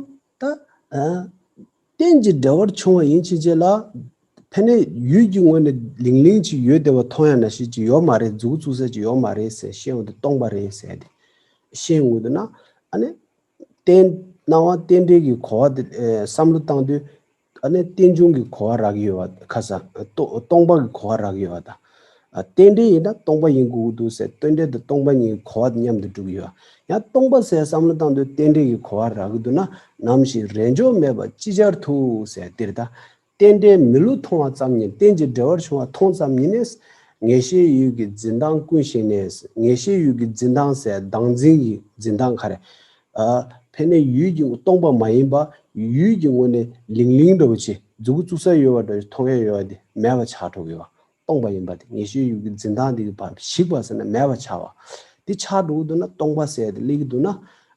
ད་ཨ་རྟེན་གྱི་འབྲེལ་བར་བྱུང་བ་ཡིན་ཕྱིན་ཆད་ལ། ཕ་གིའི་ཡུལ་གྱི་ངོས་ནས་ལིང་ལིང་ཅིག་ཡོད་བསྡད་པ་མཐོང་ཡ་ནང་བཞིན་ཅིག་ཡོད་མ་རེད། མཛུབ་གུ་བཙུགས་ས་ཅིག་ཡོད་མ་རེད་ཟེར་ཤེས་འོང་དུས། སྟོང་པ་རེད་ཟེར་ཏེ་ཤེས་འོང་དུས་ན། ཨ་ནི་རྟེན་སྣང་བ་རྟེན་འབྲེལ་གྱི་གོ་བ་དེ་ཨ་བསམ་བློ་བཏང་དུས། ཨ་ནི་རྟེན་འབྱུང་གི་གོ་བ་རག་གི་ཡོད་པ། ཁ་སང་སྟོ་སྟོང་པ་གི་གོ་བ་རག་གི་ཡོད་པ་དང་། ཨ་རྟེན་འབྲེལ་ཡིན་ན་སྟོང་པ་ཡིན་དགོས་ཀྱི་འདུག་ཟེར། རྟེན་འབྲེལ་དང་སྟོང་པ་གཉིས་ཀྱི་གོ་བ་མཉམ་དུ་འགྲོ་གི་ཡོད། ཡང་སྟོང་པ་ཟེར་བསམ་བློ་བཏང་དུས་རྟེན་འབྲེལ་གྱི་གོ་བ་རག་གི་འདུག་ན། ནམ་ཞིག་རེས་འཇོག་མེད་པར་ཅི་བྱར་ཐུག་ཟེར་དེ་རེད་ད། རྟེན་འབྲེལ་མི་བསླུ་མཐོང་བ་ཙམ་ཉིད། རྟེན་གྱི་འབྲེལ་བར་བྱུང་བ་མཐོང་ཙམ་ཉིད་ནས། ངེས་ཤེས་ཡུལ་གྱི་འཛིན་སྟངས་ཀུན་ཞིག་ནས། ངེས་ཤེས་ཡུལ་གྱི་འཛིན་སྟངས་ཟེར་བདག་འཛིན་གྱི་འཛིན་སྟངས་ག་རེ། ཨ་ཕ་གིའི་ཡུལ་གྱི་སྟོང་པ་མ་ཡིན་པ། ཡུལ་གྱི་ངོས་ནས་ལིང་ལིང་འདྲ་བོ་ཅིག་མཛུབ་གུ་བཙུགས་ས་ཡོད་པ་འདྲ་མཐོང་ཡས་ཡོད་པ་དེ་མེད་པ་ཆགས་འགྲོ་གི་ཡོད་པ། སྟོང་པ་ཡིན་པ་དེ། ངེས་ཤེས་ཡུལ་གྱི་འཛིན་སྟངས་དེ་གི་བར་ཞིག་པ་ཟེར་ན་མེད་པ་ཆགས་པ། དེ་ཆགས་འགྲོ་གི་འདུག་ན། སྟོང་པ་ཟེར་དེ་སླེབས་ཀྱི་འདུག་ན།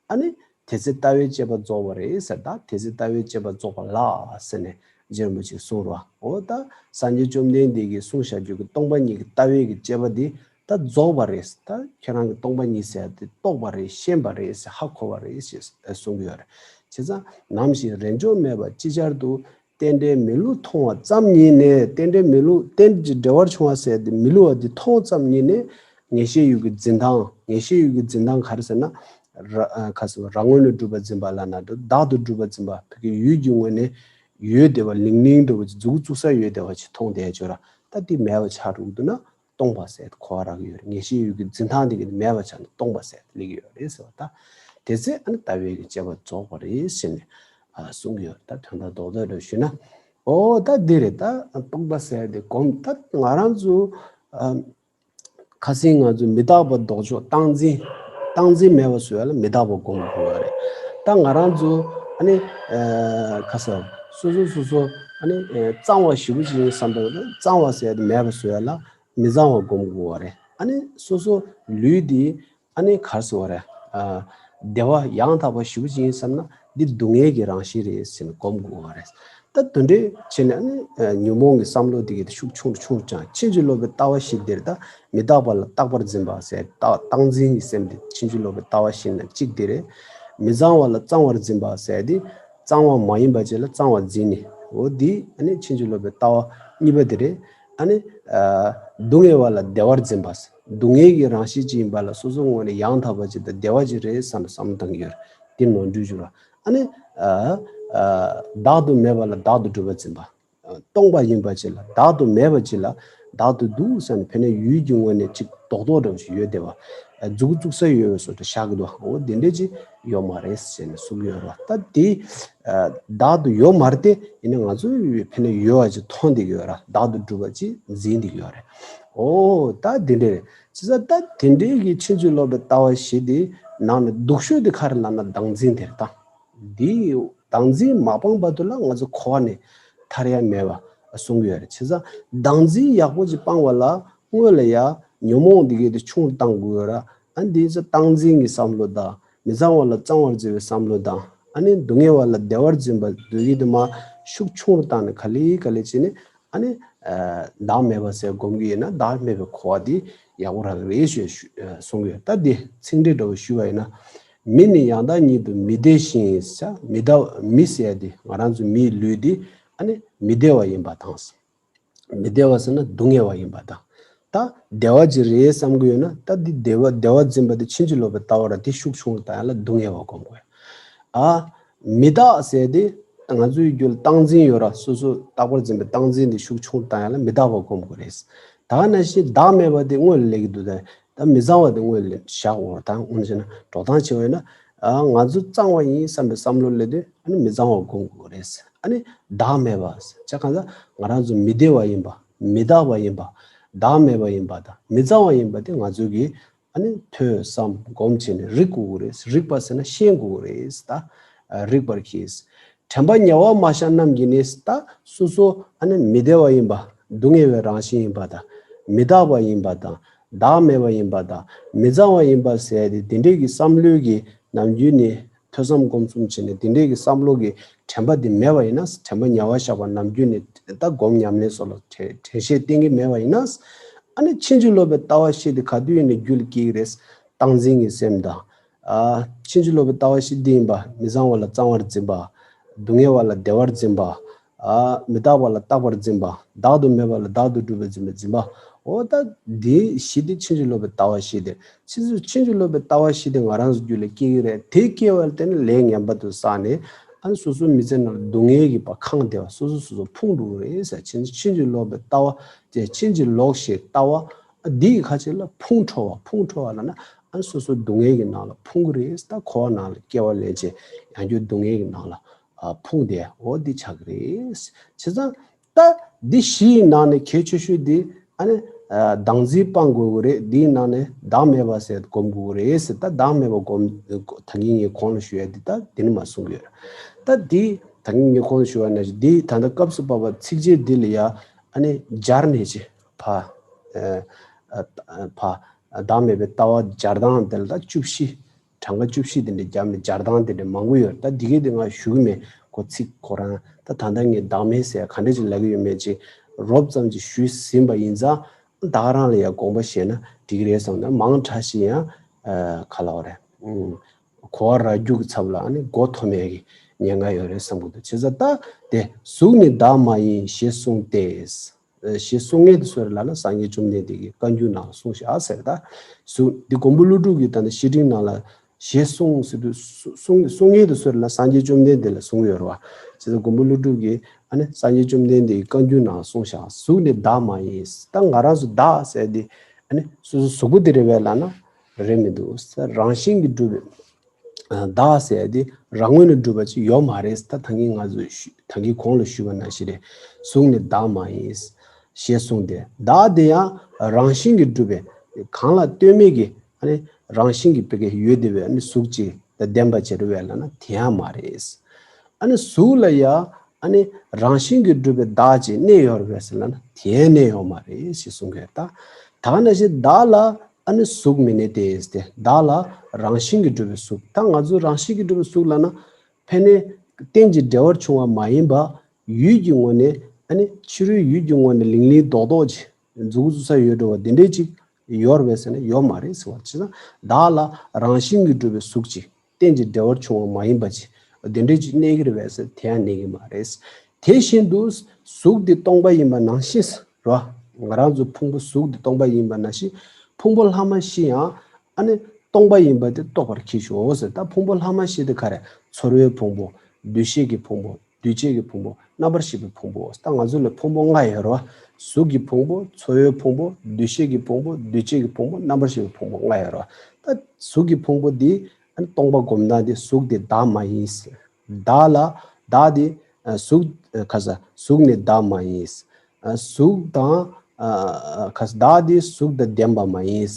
ཨ་ནི་དེ་ཚེ་ལྟ་བའི་དཔྱད་པ་རྫོགས་པ་རེད་ཟེར། ད་དེ་ཚེ་ལྟ་བའི་དཔྱད་པ་རྫོགས་པ་ལགས་ཟེར་ནས་རྗེ་རིན་པོ་ཆེས་གསུངས་རོ། འོ་ད་སངས་རྒྱས་བཅོམ་ལྡན་འདས་ཀྱིས་གསུངས་བཞག་རྒྱུ་གི་སྟོང་པ་ཉིད་ཀྱི་ལྟ་བའི་གི་དཔྱད་པ་འདི་ད་རྫོགས་པ་རེད། ད་ཁྱེད་རང་གི་སྟོང་པ་ཉིད་ཟེར་དེ་རྟོགས་པ་རེད། ཤེས་པ་རེད་ཟེར། ཧ་གོ་བ་རེད་ཟེར་གསུང་གི་ཡོད་རེད། བྱས་ཙང་ནམ་ཞིག་རེས་འཇོག་མེད་པར་ཅིག་ཅར་དུ་རྟེན་འབྲེལ་མི་བསླུ་མཐོང་བ་ཙམ་ཉིད་ནས། རྟེན་འབྲེལ་མི་བསླུ། རྟེན་གྱི་འབྲེལ་བར་བྱུང་བ་ཟེར་དེ་མི་བསླུ་བ་དེ་མཐོང་ཙམ་ཉིད་ནས། ངེས་ཤེས་ཡུལ་གྱི་འཛིན་སྟངས། ངེས་ཤེས་ཡུལ་གྱི་འཛིན་སྟངས་ག་རེ་ཟེར་ན། ར་ཨ་ག་ཟེར་བ། རང་ངོས་ནས་གྲུབ་པ་འཛིན་པ་ལབ་ན་འགྲིག་བདག་ཏུ་གྲུབ་པ་འཛིན་པ། བོད་ཀྱི་ཡུལ་གྱི་ངོས་ནས་ཡོད་བསྡད་པ། ལིང་ལིང་འདྲ་བོ་ཅིག་མཛུབ་གུ་བཙུགས་ས་ཡོད་བསྡད་པ་ཅིག་མཐོང་བསྡད་ཡོད་ར། ད་དེ་མེད་པ་ཆགས་འགྲོ་གི་འདུག་ན། སྟོང་པ་ཟེར་གོ་བ་རག་གི་ཡོད་རེད། ངེས་ཤེས་ཡུལ་གྱི་འཛིན་སྟངས་དེ་གི་མེད་པ་ཆགས་ནས་སྟོང་པ་ཟེར་སླེབས་ཀྱི་ཡོད་རེད་ཟེར་བ། ད་དེ་ཚེ་ཨ་ནི་ལྟ་བའི་གི་དཔྱད་པ་རྫོགས་པ་རེད་ཟེར་ནས་ཨ་གསུང་གི་ཡོད་རེད། ད་དོན་དག་རྡོག་རྡོག་རེ་ཞུས་ན། ཨོ་ད་འདི་རེད། ད་སྟོང་པ་ཟེར་དེ་སྒོམ། ད་ང་རང་ཚོ་ཨ་ཁ་སང་ང་ཚོ་མི་རྟག་པ་ལྡོག་ཕྱོགས་སྟངས་འཛིན། སྟངས་འཛིན་མེད་པ་བཟོ་ཡ་ལ་མི་རྟག་པ་སྒོམ་དགོས་པ་རེད། ད་ང་རང་ཚོ་ཨ་ནི་ཨ་ག་ཟེར། སོ་སོ་སོ་སོ་ཨ་ནི་ཨ་གཙང་བ་ཞེ་པོ་ཅིག་ཡིན་བསམ་པ་ལ། གཙང་བ་ཟེར་ཡ་དེ་མེད་པ་བཟོ་ཡ་ལ་མི་གཙང་བ་སྒོམ་དགོས་པ་རེད། ཨ་ནི་སོ་སོ་ལུས་འདི་ཨ་ནི་ག་རེ་ཟེར་བ་རེད། ཨ་བདེ་བ་ཡང་དག་པ་ཞེ་པོ་ཅིག་ཡིན་བསམ་ན་འདི་སྡུག་བསྔལ་གྱི་རང་བཞིན་རེད་ཟེར་ནས་སྒོམ་དགོས་པ་རེད། ད་དེ་འདྲའི་བྱས་ནས་ཨ་ནི་ཨ་ཉོན་མོངས་ཀྱི་བསམ་བློ་དེ་གི་ཤུགས་ཆུང་རུ་ཆུང་རུ་བྱུང་། ཕྱིན་ཅི་ལོག་པའི་ལྟ་བ་བཞི་འདིར། ད་མི་རྟག་པ་ལ་རྟག་པར་འཛིན་པ་ཟེར། ད་སྟངས་འཛིན་གྱི་སེམས་དེ་ཕྱིན་ཅི་ལོག་པའི་ལྟ་བ་བཞི་ན་གཅིག་དེ་རེད། མི་གཙང་བ་ལ་གཙང་བར་འཛིན་པ་ཟེར་དེ་གཙང་བ་མ་ཡིན་པ་ཅིག་ལ་གཙང་བར་འཛིན་ནི། འོ་འདི་ཨ་ནི་ཕྱིན་ཅི་ལོག་པའི་ལྟ་བ་གཉིས་པ་དེ་རེད། ཨ་ནི་ཨ་སྡུག་བསྔལ་བ་ལ་བདེ་བར་འཛིན་པ། སྡུག་བསྔལ་གྱི་རང་བཞིན་ཅིག་ཡིན་པ་ལ་སོ་སོ་ངོས་ནས་ཡང་དག་པ་ཅིག་དང་བདེ་བ་ཅིག་རེད་བསམ་པའི་བསམ་བློ་བཏང་གི་ཡོད་རེད། འདི་ནོར་འཁྲུལ་ཞིག་རེད། ཨ་ནི་ཨ་ཨ་བདག་ཏུ་མེད་པ་ལ་བདག་ཏུ་གྲུབ་པར་འཛིན་པ། སྟོང་པ་ཡིན་པ་ཅིག་ལ། བདག་ཏུ་མེད་པ་ཅིག་ལ་བདག་ཏུ་འདུག་ཟེར་ནས་ཕན་ནས་ཡུལ་གྱི་ངོས་ནས་ཅིག་རྡོག་རྡོག་འདྲ་བོ་ཞིག་ཡོད་བསྡད་པ། མཛུབ་གུ་བཙུགས་ས་ཡོད་པའི་བཟོ་འདྲ་བཞག་གི་འདུག་འོ་དེ་འདྲ་ཅིག་ཡོད་མ་རེད་ཟེར་ནས་གསུང་གི་ཡོད་རེད་བ། ད་དེ་བདག་ཏུ་ཡོད་མ་རེད་དེ། ཡིན་ན་ང་ཚོས་ཕན་ནས་ཡོད་པ་ཅིག་མཐོང་བསྡད་ཀྱི་ཡོད་ར། བདག་ཏུ་གྲུབ་པ་ཅིག་འཛིན་བསྡད་ཀྱི་ཡོད་རེད། འོ་ད་དེ་འདྲ་རེད། བྱས་ཙང་ད་དེ་འདྲའི་གི་ཕྱིན་ཅི་ལོག་པའི་ལྟ་བ་བཞི་དེ་ནང་ནས་སྡུག་ཤོས་དེ་ག་རེ་ལབ་ན་སྟངས་འཛིན་དེ་རེད་ད། འདི་སྟངས་འཛིན་མ་སྤངས་བར་དུ་ལ་ང་ཚོ་འཁོར་བ་ནས་ཐར་ཡ་མེད་པ་གསུང་གི་ཡོད་རེད། བྱས་ཙང་སྟངས་འཛིན་ཡག་པོ་ཅིག་སྤངས་པ་ལ་སྔོན་ལ་ཡ་ཉོན་མོངས་འདི་གའི་དེ་ཆུང་རུ་བཏང་དགོས་ཡོད་ར། ཨ་འདི་ཚོ་སྟངས་འཛིན་གྱི་བསམ་བློ་དང་། མི་གཙང་བ་ལ་གཙང་བར་འཛིན་པའི་བསམ་བློ་དང་། ཨ་ནི་སྡུག་བསྔལ་བ་ལ་བདེ་བར་འཛིན་པ་འདི་གའི་དེ་མར་ཤུགས་ཆུང་རུ་བཏང་ནས་ག་ལེ་ག་ལེ་བྱས་ནས། ཨ་ནི་ཨ་བདག་མེད་པ་ཟེར་སྒོམ་གྱི་ཡོད་ན་བདག་མེད་པའི་འཁོར་བ་འདི་ཡག་པོ་རག་གི་རེད་ཞེས་ཞུ་ཨ་གསུང་གི་ཡོད། ད་འདི་ཚིག་འགྲེལ་འདྲ་བོ་ཞུས་པ་ཡིན་ན། མི་ནི་ཡང་དག་ཉིད་དུ་མི་བདེ་ཞིང་། ས་མི་བདག་མི་ཟེར་ཡ་འདི་ང་རང་ཚོ་མིའི་ལུས་འདི་ཨ་ནི་མི་བདེ་བ་ཡིན་པ་དང་། མི་བདེ་བ་ཟེར་ན་སྡུག་བསྔལ་བ་ཡིན་པ་དང་། ད་བདེ་བ་ཅིག་རེད་བསམ་གྱི་ཡོད་ན་ད་འདི་བདེ་བ་བདེ་བ་འཛིན་པ་འདི་ཕྱིན་ཅི་ལོག་པའི་ལྟ་བ་ར། འདི་ཤུགས་ཆུང་རུ་བཏང་ཡ་ལ་སྡུག་བསྔལ་བ་སྒོམ་དགོས། ཨ་མི་རྟག་ཟེར་དེ་ང་ཚོའི་རྒྱུད་ལ་སྟངས་འཛིན་ཡོད་ར། སོ་སོ་རྟག་པར་འཛིན་པའི་སྟངས་འཛིན་དེ་ཤུགས་ཆུང་བཏང་ཡ་ལ་མི་རྟག་པ་སྒོམ་དགོས་རེད། ད་ནང་བཞིན་བདག་མེད་པ་དེ་སྔོན་ལ་སླེབས་ཀྱི་འདུག་ད་ད་མི་གཙང་བ་དེ་སྔོན་ལ་བཞག་འོ། ད་འོ་ན་བྱས་ན་འགྲོ་སྟངས་བྱས་པ་ཡིན་ན། ཨ་ང་ཚོ་གཙང་བ་ཡིན་བསམ་པའི་བསམ་བློ་སླེབས་དུས་ཨ་ནི་མི་གཙང་བ་སྒོམ་དགོས་རེད། ཨ་ནི་བདག་མེད་པ་ཟེར་ཆ་གང་ཟག་ང་རང་ཚོ་མི་བདེ་བ་ཡིན་པ། མི་རྟག་པ་ཡིན་པ། བདག་མེད་པ་ཡིན་པ་དང་མི་གཙང་བ་ཡིན་པ་དེ་ང་ཚོ་གིས་ཨ་ནི་ཐོས་བསམ་སྒོམ་བྱས་ནས་རིག་དགོས་ཀྱི་རེད། རིག་པ་ཟེར་ན་ཤེས་དགོས་ཀྱི་རེད་ད། རིག་པར་གྱིས། དྲན་པ་ཉེ་བར་མ་བཞག་རྣམས་ཀྱིས་ནི། ད་སོ་སོ་ཨ་ནི་མི་བདེ་བ་ཡིན་པ། སྡུག་བསྔལ་བའི་རང་བཞིན་ཡིན་པ་དང་། མི་རྟག་པ་ཡིན་པ་དང་། བདག་མེད་པ་ཡིན་པ་དང་། མི་གཙང་བ་ཡིན་པ་ཟེར་ཏེ་འདི་འདྲའི་གི་བསམ་བློའི་གི་ནམ་རྒྱུན་ནས་ཐོས་བསམ་སྒོམ་གསུམ་བྱས་ནས་འདི་འདྲའི་གི་བསམ་བློ་གི་དྲན་པ་འདི་མེད་པ་ཡིན་ན། དྲན་པ་ཉེ་བར་བཞག་པ་ནམ་རྒྱུན་ནས་ད་སྒོམ་ཉམས་ལེན་སོགས་ལ་དྲན་དྲན་ཤེས་བསྟེན་གི་མེད་པ་ཡིན་ན། ཨ་ནི་ཕྱིན་ཅི་ལོག་པའི་ལྟ་བ་བཤད་དེ་ག་དུས་ཡིན་ནའི་རྒྱུད་ལ་སྐྱེ་གི་རེད། སྟངས་འཛིན་གྱི་སེམས་དང་། ཨ་ཕྱིན་ཅི་ལོག་པའི་ལྟ་བ་བཤད་དེ་ཡིན་པ། མི་གཙང་བ་ལ་གཙང་བར་འཛིན་པ། སྡུག་བསྔལ་བ་ལ་བདེ་བར་འཛིན་པ། ཨ་མི་རྟག་པ་ལ་རྟག་པར་འཛིན་པ། བདག་ཏུ་མེད་པ་ལ་བདག་ཏུ་གྲུབ་པའི་འཛིན་པ་འཛིན་པ། འོ་ད་འདི་བཞི་དེ་ཕྱིན་ཅི་ལོག་པའི་ལྟ་བ་བཞི་དེ། ཕྱིན་ཅི་ཕྱིན་ཅི་ལོག་པའི་ལྟ་བ་བཞི་དེ་ང་རང་ཚོ་རྒྱུད་ལ་སྐྱེ་གི་རེད། དེ་སྐྱེ་བ་ལ་བརྟེན་ནས་ལས་ངན་པ་དེ་བསགས་ནས། ཨ་ནི་སོ་སོའི་མི་ཚེ་ནང་ལ་སྡུག་བསྔལ་གྱིས་ཕར་ཁེངས་བསྡད་པ། སོ་སོ་སོ་སོ་ཕུང་འགྲོ་གི་རེད་ཟེར། ཕྱིན་ཕྱིན་ཅི་ལོག་པའི་ལྟ་བ་དེ། ཕྱིན་ཅི་ལོག་ཞེས་ལྟ་བ་འདི་ཡི་ཁ་ཅིག་ལ་ཕུང་ཁྲོ་བ། ཕུང་ཁྲོ་བ་ལབ་ན་ཨ་ནི་སོ་སོ་སྡུག་བསྔལ་གྱི་ནང་ལ་ཕུང་གི་རེད། ད་འཁོར་བ་ནང་ལ་སྐྱེ་བ་ལེན་བྱས་ཡང་བསྐྱར་སྡུག་བསྔལ་གྱི་ནང་ལ་ཨ་ཕུང་བསྡད། འོ་འདི་ཆགས་ཀྱི་རེད། བྱས་ཙང་ད་འདི་བཞི་ཡི་ནང་ནས་གལ་ཆེ་ཤོས་འདི་ཨ་ནི་ཨ་སྟངས་འཛིན་སྤང་དགོས་ཀྱི་རེད། འདིའི་ནང་ནས་བདག་མེད་པ་ཟེར་སྒོམ་དགོས་ཀྱི་རེད་ཟེར། ད་བདག་མེད་པ་སྒོམ། ད་གིན་ངས་གོང་ལ་ཞུ་ཡ་འདི་ད་འདི་ནས་མར་གསུང་གི་ཡོད། ད་འདི་ད་ ད་ངས་ཁོང་ཞུ་བ་ནང་བཞིན་འདི་ད་ལྟ་སྐབས་སུ་བབ་པ་ཚིགས་བཅད་འདི་ལ་ཡ་ཨ་ནི་སྦྱར་ནས་ཅི་ཕ་ཨ་ཨ་ཕ་བདག་མེད་པའི་ལྟ་བ་སྦྱར་སྟངས་དེ་ལ་ད་བཅུ་བཞི། གྲངས་ཀ་བཅུ་བཞི་དེ་འདྲ་བརྒྱབ་ནས་སྦྱར་སྟངས་དེ་འདྲ་མང་པོ་ཡོད། ད་འདི་གའི་དེ་ང་ཞུ་གི་མེད། ཁོ་ཚིག་ཁོ་རང་ད་ད་ལྟ་ངས་བདག་མེད་ཟེར་ག་འདྲ་ཅིག་ལབ་ཀྱི་ཡོད་མེད་ཅིག་རོབ་ཙམ་ཅིག་ཞུས་ཟིན་པ་ཡིན་ཙང་། བདག་རང་ལ་ཡང་དགོངས་པ་བཞེས་ན་འགྲིག་གི་རེད་བསམ་ན། མང་དྲགས་ཤིག་ཡང་ཨ་ག་ལབ་དགོས་རེད། ཨུམ། གོ་བ་རག་རྒྱུ་གི་ཚབ་ལ་ཨ་ནི་མགོ་འཐོམ་ཡས་ཀྱི་ཉེན་ཁ་ཡོད་རེད་བསམ་གྱི་འདུག་བྱས་ཙང་ད་དེ་གཟུགས་ནི་བདག་མ་ཡིན་ཞེས་གསུངས་ཏེ། ཨ་ཞེས་གསུང་མཁན་དེ་སུ་རེད་ལབ་ན་སངས་རྒྱས་བཅོམ་ལྡན་འདས་ཀྱི་བཀའ་འགྱུར་ནང་གསུངས་བཞག་ཟེར། ད་གཟུགས་འདི་མགོན་པོ་ཀླུ་སྒྲུབ་ཀྱིས་ད་ནི་བཤེས་སྤྲིང་ནང་ལ་ཞེས་གསུངས་ཟེར་དུས་གསུ་གསུང་གསུང་མཁན་དེ་སུ་རེད་ལབ་ན་སངས་རྒྱས་བཅོམ་ལྡན་འདས་ལ་གསུངས་ཡོད་རེད་བ། བྱས་ཙང་མགོན་པོ་ཀླུ་སྒྲུབ་ཀྱིས་ཨ་ནི་སངས་རྒྱས་བཅོམ་ལྡན་འདས་ཀྱི་བཀའ་འགྱུར་ནང་གསུངས་བཞག་གཟུགས་ནི་བདག་མ་ཡིན། ད་ང་རང་ཚོ་བདག་ཟེར་དེ་ཨ་ནི་སོ་སོ་གཟུགས་པོ་དེ་རེད་པས་ལབ་ན་རེད་མི་འདུག་རང་བཞིན་གྱིས་གྲུབ་པའི་བདག་ཟེར་དེ་རང་ངོས་ནས་གྲུབ་པ་ཅིག་ཡོད་མ་རེད། ད་ད་གིན་ང་ཚོས་ཞུ་ད་གིན་གོང་ལ་ཞུས་པ་ནང་བཞིན་རེད། གཟུགས་ནི་བདག་མ་ཡིན། ཞེས་གསུངས་ཏེ། བདག་དེ་ཡང་རང་བཞིན་གྱིས་གྲུབ་པའི་གང་ལ་ལྟོས་མེད་ཀྱི་ཨ་ནི་རང་བཞིན་གྱིས་བེ་ཀ་ཡོད་བསྡད་པའི་ཨ་ནི་གཟུགས་ཅིག་དང་ལྡན་པ་ཅིག་རེད་པས་ལབ་ན་དེ་ཡང་མ་རེད། ཨ་ནི་གཟུགས་ལ་ཡང་ཨ་ནི་རང་བཞིན་གྱིས་གྲུབ་པའི་བདག་ཅིག་གནས་ཡོད་རེད་པས་ཟེར་ལབ་ན་དེ་ཡང་གནས་ཡོད་མ་རེད་ཞེས་གསུང་གི་ཡོད། ད་ད་ག་ནང་བཞིན་བདག་ལ་ཨ་ནི་གཟུགས་མི་གནས་ཏེ་ཟེར་ཏེ། བདག་ལ་རང་བཞིན་གྱིས་གྲུབ་པའི་གཟུགས། ད་ང་ཚོ་རང་བཞིན་གྱིས་གྲུབ་པའི་གཟུགས་ལབ་ན་ཕན་ནས་རྟེན་ཅིང་འབྲེལ་བར་འབྱུང་བ་མ་ཡིན་པ། ཡུལ་གྱི་ངོས་ནས་ཨ་ནི་ཕྱི་རོལ་ཡུལ་གྱི་ངོས་ནས་ལིང་ལིང་རྡོག་རྡོག་ཅིག་མཛུབ་གུ་བཙུགས་ས་ཡོད་འགྲོ་བ་དེ་འདྲས་ཅིག་ཡོད་རེད་པས་ཟེར་ན་ཡོད་མ་རེད་ཟེར་བ། བྱས་ཙང་བདག་ལ་རང་བཞིན་གྱིས་གྲུབ་པའི་གཟུགས་ཅིག་རྟེན་ཅིང་འབྲེལ་བར་འབྱུང་བ་མ་ཡིན་པ་ཅིག་དེ་འདྲས་ཅིག་གནས་ཀྱི་རེད་པས་ཟེར་དེ་ཡང་གནས་ཀྱི་མ་རེད། དེ་བཞིན་དུ་གཟུགས་འདི་སྟོང་པ་ཡིན་པ་ནང་བཞིན་རེད་བ། ང་རང་ཚོ་ཕུང་པོ་གཟུགས་འདི་སྟོང་པ་ཡིན་པ་ནང་བཞིན་ཕུང་པོ་ལྷག་མ་བཞི་ཡང་ཨ་ནི་སྟོང་པ་ཡིན་པ་དེ་རྟོགས་པར་གྱིས་ཤིག་ཟེར། ད་ཕུང་པོ་ལྷག་མ་བཞི་དེ་ག་རེ། ཚོར་བའི་ཕུང་པོ། འདུ་ཤེས་ཀྱི་ཕུང་པོ། འདུས་བྱས་ཀྱི་ཕུང་པོ། རྣམ་པར་ཤེས་པའི་ཕུང་པོ། ད་ང་ཚོ་ལ་ཕུང་པོ་ལྔ་ཡོད་རེད་བ། གཟུགས་ཀྱི་ཕུང་པོ། ཚོར་བའི་ཕུང་པོ། འདུ་ཤེས་ཀྱི་ཕུང་པོ། འདུས་བྱས་ཀྱི་ཕུང་པོ། རྣམ་པར་ཤེས་པའི་ཕུང་པོ་ལྔ་ཡོད་རེད་བ། ད་གཟུགས་ཀྱི་ཕུང་པོ་འདི་ཨ་ནི་སྟོང་པ་སྒོམ་སྟངས་འདི་གཟུགས་འདི་བདག་མ་ཡིན། བདག་ལ་བདག་འདི་ཨ་གཟུགས་ཨ་ག་ས་གཟུགས་ནི་བདག་མ་ཡིན། ཨ་གཟུགས་དང་ཨ་ག་ས་བདག་འདི་གཟུགས་དང་ལྡན་པ་མ་ཡིན།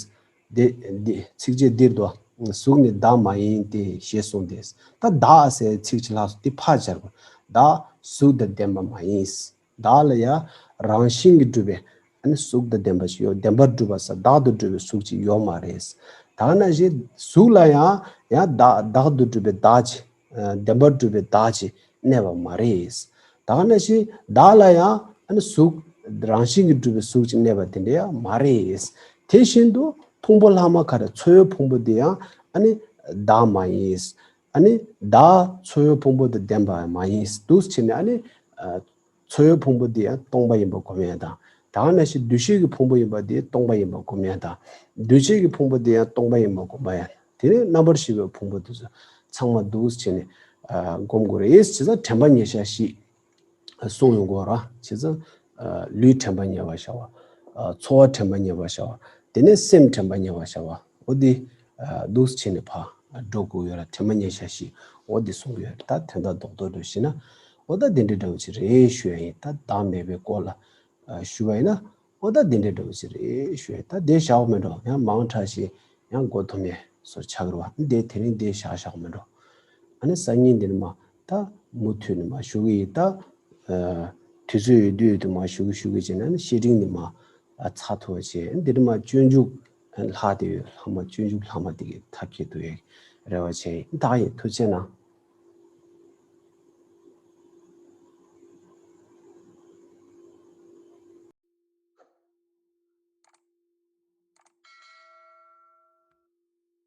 འདི་འདི་ཚིགས་བཅད་འདིར་དུ་གཟུགས་ནི་བདག་མ་ཡིན་ཏེ་ཞེས་གསུངས་ཏེ། ད་བདག་ཟེར་ཚིག་ཅིག་ལྷག་སོང་། འདི་ཕར་སྦྱར་དགོས། བདག་གཟུགས་དང་ལྡན་པ་མ་ཡིན། བདག་ལ་ཡང་རང་བཞིན་གྱིས་གྲུབ་པའི་ཨ་ནི་གཟུགས་དང་ལྡན་པ་ཞིག་ཡོད། ལྡན་པར་གྲུབ་པ་ས་བདག་ཏུ་གྲུབ་པའི་གཟུགས་ཅིག་ཡོད་མ་རེད། ད་ག་ནང་བཞིན་གཟུགས་ལ་ཡང་ཡང་བདག་བདག་ཏུ་གྲུབ་པའི་བདག་ཅིག་ཨ་ལྡན་པར་གྲུབ་པའི་བདག་ཅིག་གནས་པ་མ་རེད། ད་ག་ནང་བཞིན་བདག་ལ་ཡང་ཨ་ནི་གཟུགས་རང་བཞིན་གྱིས་གྲུབ་པའི་གཟུགས་ཅིག་གནས་པ་དེ་འདྲ་ཡང་མ་རེད། དེ་བཞིན་དུ་ཕུང་པོ་ལྷག་མ་ག་རེ། ཚོར་བའི་ཕུང་པོ་དེ་ཡང་ཨ་ནི་བདག་མ་ཡིན། ཨ་ནི་བདག་ཚོར་བའི་ཕུང་པོ་དང་ལྡན་པ་མ་ཡིན་འདུག་བྱས་ནས་ཨ་ནི་ཨ་ཚོར་བའི་ཕུང་པོ་དེ་ཡང་སྟོང་པ་ཡིན་པ་སྒོམ་ཡ་དང་། ད་ག་ནང་བཞིན་འདུ་ཤེས་ཀྱི་ཕུང་པོ་ཡིན་པ་དེ་སྟོང་པ་ཡིན་པ་སྒོམ་ཡ་དང་། འདུས་བྱས་ཀྱི་ཕུང་པོ་དེ་ཡང་སྟོང་པ་ཡིན་པ་སྒོམ་ཡ། དེ་ནས་རྣམ་པར་ཤེས་པའི་ཕུང་པོ་དེ་ཚོ་ཚང་མ་འདུག་བྱས་ནས་ཨ་སྒོམ་དགོས་རེད། བྱས་ཙང་དྲན་པ་ཉེར་བཞག་བཞི་གསུངས་ཡོང་གི་ཡོད་རེད། བྱས་ཙང་ཨ་ལུས་དྲན་པ་ཉེ་བར་བཞག་པ། ཨ་ཚོར་བ་དྲན་པ་ཉེ་བར་བཞག་པ། དེ་ནས་སེམས་དྲན་པ་ཉེ་བར་བཞག་པ། འོ་དེ་ཨ་འདུག་སེ་བྱས་ནས་ཕར་འགྲོ་དགོས་ཡོད་རེད། དྲན་པ་ཉེར་བཞག་བཞི། འོ་དེ་གསུང་གི་ཡོད་རེད། ད་དོན་དག་རྡོག་རྡོག་འགྲོ་ཤེས་ན། འོ་ད་དེ་འདྲའི་འདྲ་བོ་ཅིག་རེད་ཞུ་ཡ་ཡིན། ད་བདག་མེད་པའི་སྐོར་ལ་ཨ་ཞུ་བ་ཡིན་ན། འོ་ད་དེ་འདྲའི་འདྲ་བོ་ཅིག་རེད་ཞུ་ཡ་ཡིན། ད་དེ་བཞག་པ་མིན་འགྲོ། ཡང་མང་དྲགས་ཤིག་ཡང་མགོ་འཐོམ་ཡས་སོར་ཆགས་རུ་བ། དེ་དེ་རིང་དེ་བཞག་བཞག་མིན་འགྲོ། ཨ་ནི་སང་ཉིན་འདི་ནས་མར་ད་མུ་མཐུད་ནས་མར་ཞུ་གི་ཡིན། ད་ཨ་དུས་ཚོད་ཡོད་དུས་ཡོད་དུས་མར་ཞུ་གི་ཞུ་གི་བྱས་ནས་ཨ་ནི་བཤེས་སྤྲིང་ནས་མར་ཨ་ཚར་ཐུབ་པ་བྱས། འདི་ནས་མར་སྤྱོད་འཇུག་ལྷག་བསྡད་ཡོད། ལྷག་མ་སྤྱོད་འཇུག་ལྷག་མ་དེ་གའི་མཐར་འཁྱོལ་ཐུབ་ཡག་རེ་བ་བྱས་ཡིན། ད་ཡིན། ཐུགས་རྗེ་གནང་།